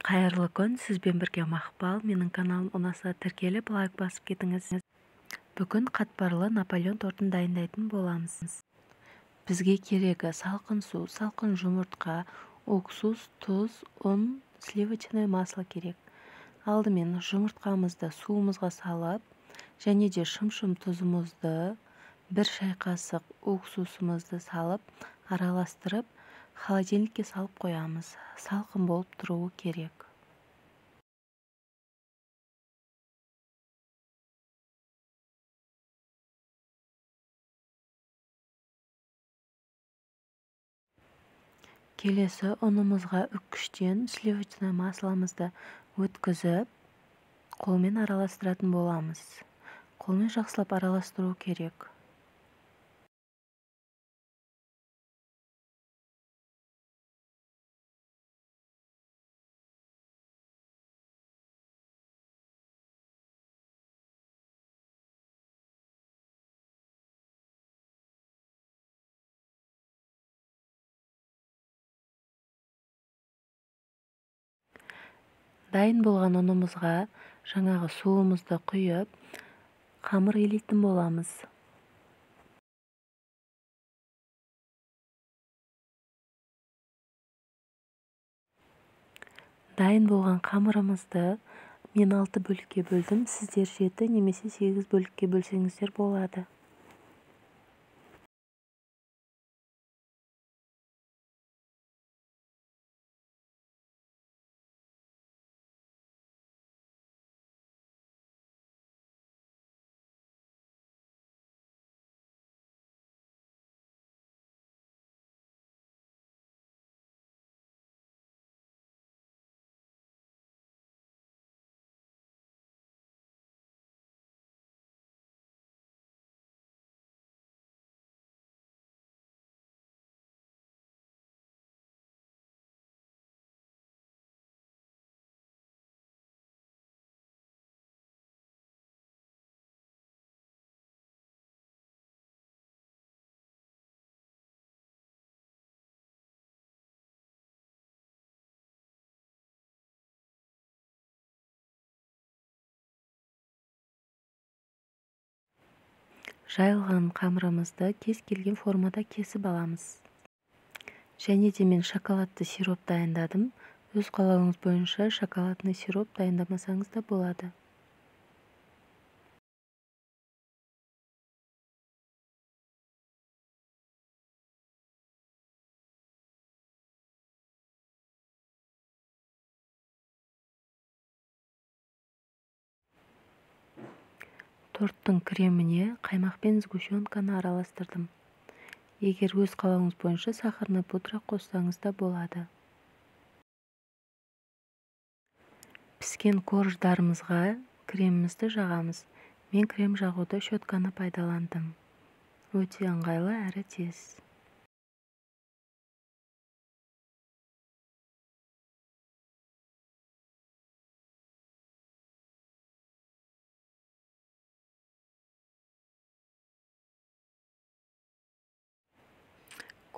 Қайырлы күн, сізбен бірге Мақпал. Менің каналым ұнаса тіркеліп, лайк басып кетіңіз. Бүгін қатпарлы Наполеон тортын дайындайтын боламыз. Бізге керегі салқын су, салқын жұмыртқа, уксус, тұз, ұн, сливочное масло керек. Алдымен жұмыртқамызды суымызға салып, және де шымшым тұзымызды, бір шай қасық уксусымызды салып, араластырып, холодильникке салып қоямыз. Салқын болып тұруы керек. Келесі ұнымызға үккіштен сливочное масломызды өткізіп, қолмен араластыратын боламыз. Қолмен жақсылап араластыру керек. Дайын болған ұнымызға жаңағы суымызды құйып, қамыр илейтін боламыз. Дайын болған қамырымызды мен 6 бөлікке бөлдім. Сіздер 7 немесе 8 бөлікке бөлсеңіздер болады. Жайылған қамырымызды кез келген формада кесіп аламыз. Және де мен шоколадты сироп дайындадым. Өз қалауыңыз бойынша шоколадный сироп дайындамасаңыз да болады. Торттың креміне қаймақ пен сгущенканы араластырдым. Егер өз қалауыңыз бойынша сахарный пудра қоссаңыз да болады. Піскен корждарымызға кремімізді жағамыз. Мен крем жағуда щетканы пайдаландым. Өте ыңғайлы әрі тез.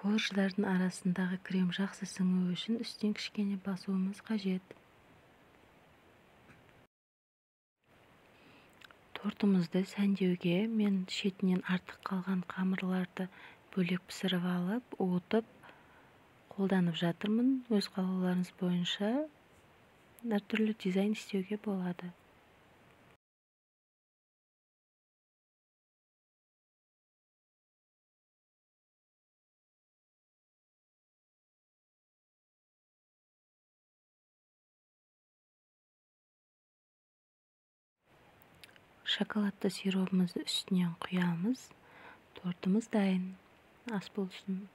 Корждардың арасындағы крем жақсы сіңуі үшін үстінен кішкене басуымыз қажет. Тортымызды сәндеуге мен шетінен артық қалған қамырларды бөлек пісіріп алып, уытып қолданып жатырмын. Өз қалауларыңыз бойынша әртүрлі дизайн істеуге болады. Шоколадты сиробымызды үстінен құямыз. Тортымыз дайын. Ас болсын.